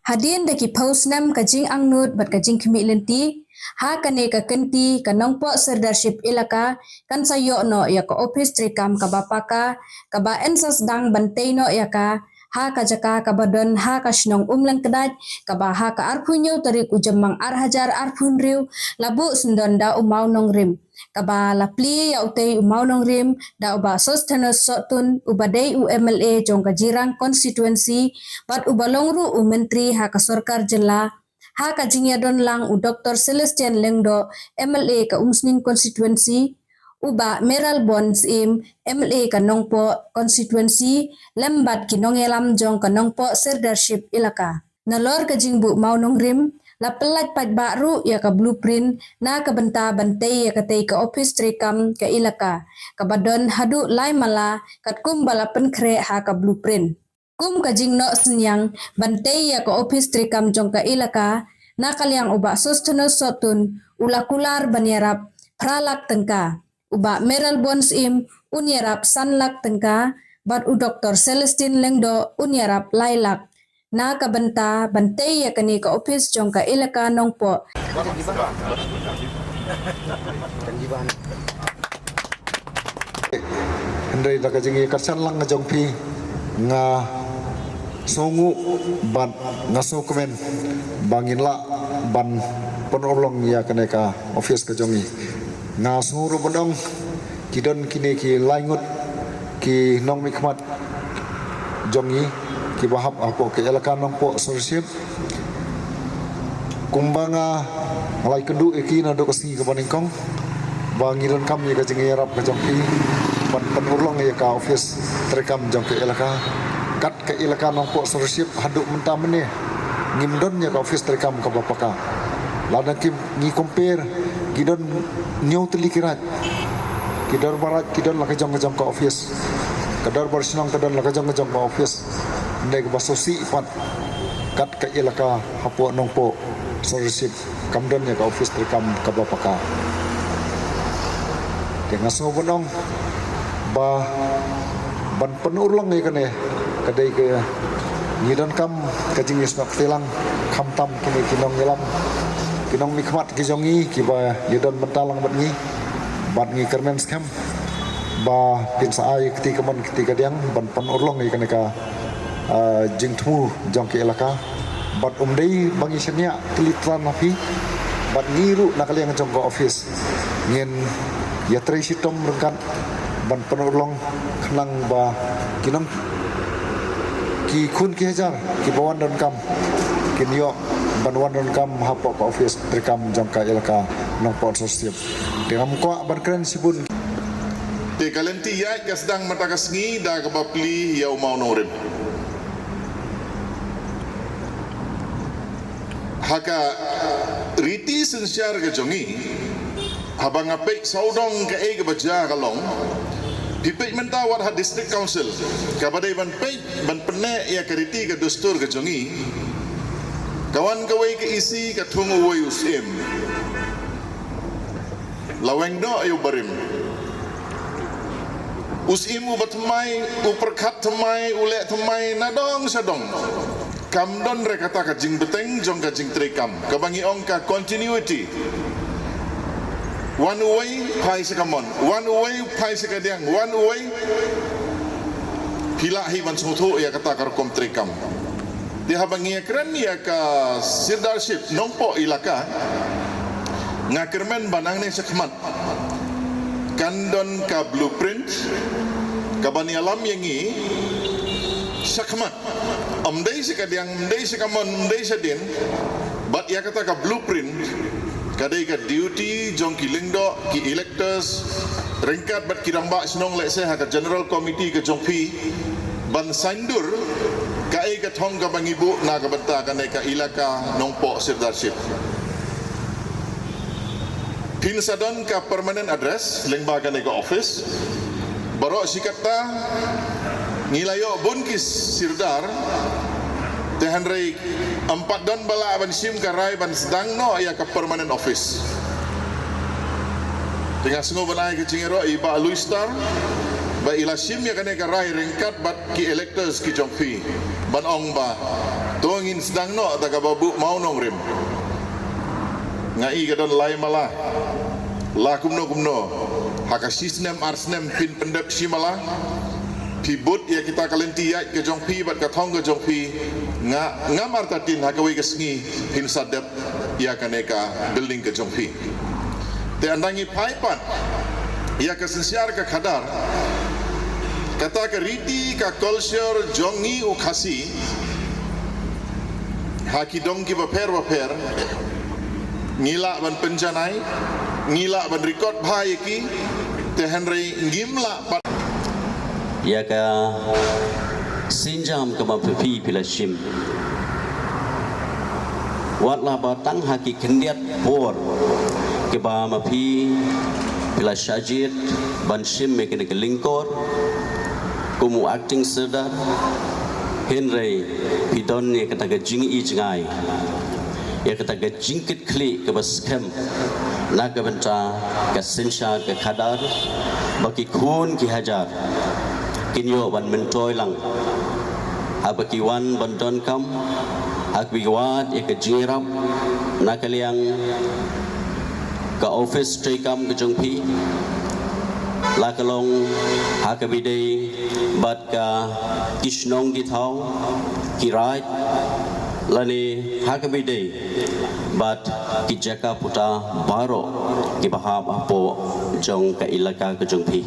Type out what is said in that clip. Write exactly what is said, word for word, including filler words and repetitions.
Hadien da ki phew snem ka jingangnud bad ka jingkhmih lynti, ha kane ka kynti ka Nongpoh Sirdarship Elaka kan sa ïoh noh ïa ka ophis treikam kaba paka, kaba yn sa sdang ban tei noh ïa ka ha ka jaka kaba don ha ka shnong Umlyngkdait, kaba ha ka arphew hynñiew tarik u Jymmang ar hajar arphew hynriew la buh syndon da u Mawnongrim, kaba la plie ïa utei u Mawnongrim da u Bah Sosthenes Sohtun, uba dei u M L A jong ka Jirang constituency bad uba long ruh u myntri ha ka sorkar jylla, ha ka jingïadon lang u Doktor Celestine Lyngdoh, M L A ka Umsning constituency, u Bah Mayralborn Syiem, M L A ka Nongpoh constituency, lem bad ki nongïalam jong ka Nongpoh Sirdarship Elaka. Nalor ka jingbuh Mawnongrim, la pyllait paidbah ruh ïa ka blueprint na ka bynta ban tei ïa katei ka ophis treikam ka elaka, kaba don haduh lai mala katkum ba la pynkhreh ha ka blueprint. Kum ka jingnoh synñiang ban tei ïa ka ophis treikam jong ka elaka, na ka liang u Bah Sosthenes Sohtun u la kular ban ïarap phra lak tyngka, u Bah Mayralborn Syiem un ïarap san lak tyngka, bad u Doktor Celestine Lyngdoh un ïarap lai lak, na ka bynta ban tei ïa kane ka ophis jong ka elaka Nongpoh. Hynrei da ka jingïakyrshan lang jong phi, nga sngewnguh bad nga sngewkmen ba ngin lah ban pynurlong ïa kane ka ophis ka jong ngi. Nga sngew ruh ban ong, ki don kine ki lai ngut ki nongmihkhmat jong ngi kiba hap hapoh ka elaka Nongpoh Sirdarship. Kumba nga la ïakynduh ïa ki naduh ka sngi kaba nyngkong, ba ngi donkam ïa ka jingïarap ka jong phi ban pynurlong ïa ka ophis treikam jong ka elaka. Kat ka elaka Nongpoh Sirdarship haduh mynta mynne ngim don ïa ka ophis treikam kaba paka. Lada ki, ngi compare, ki don hynñiew tylli ki raid, ki dorbar raid ki don la ka jong ka jong ka ophis, ka dorbar shnong ka don la ka jong ka jong ka ophis. Hynrei kaba sngewsih pat, kat ka elaka hapoh Nongpoh Sirdarship kam don ïa ka ophis treikam kaba paka. Te nga sngew ban ong ba ban pynurlong ïa kane ka dei ka, ngi donkam ka jingïasnoh kti lang, khamtam kine ki nongïalam, ki nongmihkhmat ki jong ngi kiba ïadon bynta lang bad ngi, bad ngi kyrmen skhem ba phin sa ai kti kamon kti kadiang ban pynurlong ïa kane ka, ah, jingthmu jong ka elaka. Bad ym dei ba ngi shaniah tylli tran ha phi, bad ngi ruh na ka liang jong ka ophis ngin ïatrei shitom ryngkat ban pynurlong khnang ba ki nong, ki khun ki hajar kiba wan donkam kin ïoh ban wan donkam hapoh ka ophis treikam jong ka elaka Nongpoh Sirdarship. Te ngam kwah ban kren shibun. Te ka lynti ïaid ka sdang mynta ka sngi da kaba plie ïa u Mawnongrim. Ha ka riti synshar ka jong ngi, haba nga peit sawdong kaei kaba jia ka long, phi peit mynta wat ha District Council, kaba dei ban peit ban pynneh ïa ka riti ka dustur ka jong ngi, ka wan kawei ka E C ka thung uwei u Syiem. La weng noh ïa u barim. U Syiem uba thymmai, u pyrkhat thymmai, u leh thymmai, na dong sha dong. Kam don re kata ka jingbteng jong ka jingtreikam, kaba ngi ong ka continuity. Wan uwei phai sha kamon, wan uwei phai sha kadiang, wan uwei. Phi lah hi ban sngewthuh ïa kata ka rukom treikam. Te haba ngi ïakren ïa ka Sirdarship Nongpoh Elaka, nga kyrmen ba nangne shakhmat kan don ka blueprint kaban ïalam ïa ngi shakhmat. Ym dei sha kadiang, ym dei sha kamon, ym dei shadien, bad ïa kata ka blueprint ka dei ka duty jong ki lyngdoh, ki electors, ryngkat bad ki rangbah shnong, lehse ha ka general committee ka jong phi, ban saiñdur kaei ka thong kaba ngi buh na ka bynta kane ka elaka Nongpoh Sirdarship. Phin sa don ka permanent address lyngba kane ka office. Baroh shi katta ngi la ïoh bun ki sirdar, te hynrei ym pat don ba lah ban shim ka rai ban sdang noh ïa ka permanent office. Te nga sngew ban ai ka jingïaroh ïa i Bah Louis Star, ba i la shim ïa kane ka rai ryngkat bad ki electors ki jong phi ban ong ba to ngin sdang noh da kaba buh mawnongrim. Nga i ka don lai mala, la kumno kumno, ha ka shi snem ar snem phin pyndep shi mala. Phi bud ïa kita ka lynti ïaid ka jong phi bad ka thong ka jong phi. Nga, nga martatin ha kawei ka sngi phin sa dep ïa kane ka building ka jong phi. Te ynda ngi phai pat ïa ka synshar ka khadar, kata ka riti ka culture jong ngi u Khasi ha ki dong kiba pher ba pher, ngi lah ban pynjanai, ngi lah ban record bha ïa ki, te hynrei ngim lah pat ïa ka sienjam kaba phi phi la shim. Wat la ba tang ha ki khyndiat por kiba ma phi phi la shah jied ban shim ïa kane ka lyngkor kum u acting serdar, hynrei phi don ïa kata ka jingïohi jngai, ïa kata ka jingkitkhlieh kaba skhem na ka bynta ka synshar ka khadar, ba ki khun ki hajar kin ïoh ban myntoi lang haba ki wan ban donkam, ha kaba ki wad ïa ka jingïarap na ka liang ka office treikam ka jong phi, la ka long ha kaba ïadei bad ka ki shnong ki thaw, ki raid, lane ha kaba ïadei bad ki jaka puta baroh kiba hap hapoh jong ka ilaka ka jong phi.